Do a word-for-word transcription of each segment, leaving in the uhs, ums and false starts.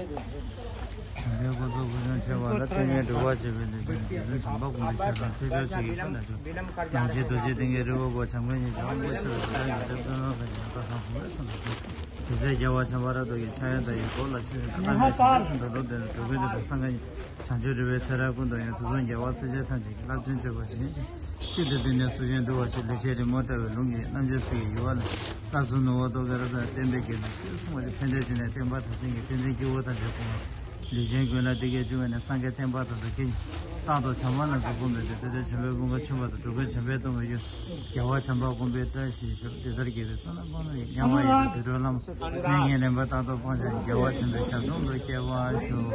བྱམས་པའི་སྐུ་ཚོགས་སྐུ་ཕྲེང་བཅུ་པ་ལ། ལྟས་ངན་འདུལ་བར་བྱེད་པའི་ལས་ཅན། རྗེ་བཙུན་བྱམས་པ་མགོན་པོའི་ཞལ་སྔ། ཐོས་གྲོལ་ཆོས་ཀྱི་སྐུ་ལ་ཕྱག་འཚལ། ནམ་མཁའི་རྡོ་རྗེ་གདན་གྱི་རི་བོ་བརྐོས། བྱམས་མགོན་ཉིད་ཀྱི་དབང་པོ་ཆེ་བའི་བདག་ཉིད་ཀྱི་སེམས་ཙམ་པ་ཡང་དག་སང་བུམ་པའི་ཚོགས་ལ་ཕྱག་འཚལ། དེ་ཚེ་རྒྱལ་བ་བྱམས་པ་རབ་ཏུ་དགྱེས། ཕྱག་གཡས་བདག་གི་གོ་ལ་ཕྱག་འཚལ། བཀའ་གདམས་པའི་བྱང་ཆུབ་ཤིན་ཏུ་རབ་བརྟན་ལ། འགྲོ་ཀུན་འདིར་བདག་སངས་རྒྱས་ཀྱི། བྱང་ཆུབ་རི་བོའི་ཚལ་རབ་ཀུན་ཏུ་ཡང་། དུས་གསུམ་རྒྱལ་བ་སྲས་བཅས་ཐམས་ཅད་ཀྱིས། བསླབ་བྱའི་སྤྱོད་པ་ཇི་སྙེད་ཅིག །གཅིག་ཏུ་བསྡུས་ནས་གཙུག་རྒྱན་འདུལ་བར་ཤོག །ལེགས་བཤད་རི་མོ་བཀྲ་བའི་ལུང་གིས། རྣམ་འབྱེད་ཚིག་གི་ཡུ་བ་ལ། བསླབ་གསུམ་ནུབ་མོ་ཏོག་གི་ར་ས། བསྟན་པའི་རྒྱལ་པོའི་ཆོས་གསུང་བ་ལ། ཕན་བདེའི་འབྱུང་གནས་བསྟན་པ་དར་ཞིང་གི། བསྟན་འཛིན་སྐྱེ་བོ་ཐམས་ཅད་སྐོང་བ། ལུས་ཅན་ཀུན་ལ་བདེ་སྐྱིད་འབྱུང་བའི་གནས། སངས་རྒྱས་བསྟན་པ་དར་དུ་ཁྱེད་ཉིད། རྟག་ཏུ་བྱམས་པ་རྣམས་སུ་དགོངས་པའི་དོན། དེ་ལྟར་བྱམས་པའི་ཀུན་དགའ་ཆོས་འཕགས་མཐོང་། འགྲོ་ཀུན་བྱམས་པས་སྟོང་བའི་ཡུལ། རྒྱལ་བ་བྱམས་པ་མགོན་པོའི་བཀྲ་ཤིས་ཤོག །དེ་ལྟར་རྒྱལ་བའི་བསོད་ནམས་སྤངས་རྣམས་ཀྱིས། མྱ་ངམ་ཡིད་བཞིན་དུར་ཁྲོད་ལྷ་མོ་སོགས། གནོད་ངན་ལན་པ་རྟག་ཏུ་སྤངས་ཤིང་། རྒྱལ་བ་བྱམས་པའི་ཞབས་དྲུང་དུ་སྐྱེ་བར་ཤོག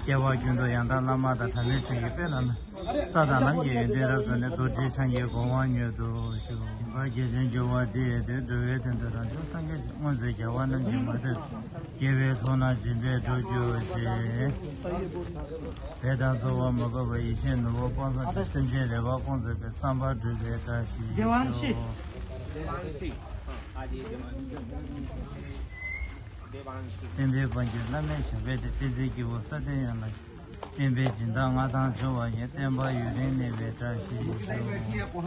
།སྐྱེ་བ་ཀུན་ཏུ་ཡང་དག་བླ་མ་དང་། གྲངས་མེད་བྱིན་གྱིས་སྤེལ་ལ་ནི། ས་དང་ལམ་གྱི་ཡོན་ཏན་རབ་རྫོགས་ནས། རྡོ་རྗེ་འཆང་གི་གོ་འཕང་མྱུར་དུ་ཤོག །སྦྱིན་པ་གལ་ཆེན་འབྱོར་བ་འདི་ཡི་དོན། འགྲོ་བའི་དོན་དུ་རང་བྱུང་སངས་རྒྱས་ཀྱི། སྔོན་ཚེ་རྒྱལ་བ་རྣམས་ཀྱིས་མ་ཐུལ། དགེ་བའི་ཚོགས་རྣམས་སྦྱིན་པས་འགྲུབ་གྱུར་ཅིག །བས་དང་ཚོགས་པ་མི་འགོག་པའི། ཡེ་ཤེས་ནུབ་མོ་སྤངས་ཙམ་གྱིས། སེམས་ཅན་རེ་བ་སྐོང་མཛད་པའི། བསམ་པ་འགྲུབ་པའི་བཀྲ་ཤིས་ཤོག །བསྟན་པའི་དཔལ་གྱུར་བླ་མའི་ཞབས་པད་བརྟན། བསྟན་འཛིན་སྐྱེ་བོ་སྲ་བརྟན་ཡོངས་ལ། བསྟན་པའི་སྦྱིན་བདག་མངའ་ཐང་འབྱོར་བ་ཡི། བསྟན་པ་ཡུན་རིང་གནས་པའི་བཀྲ་ཤིས་ཤོག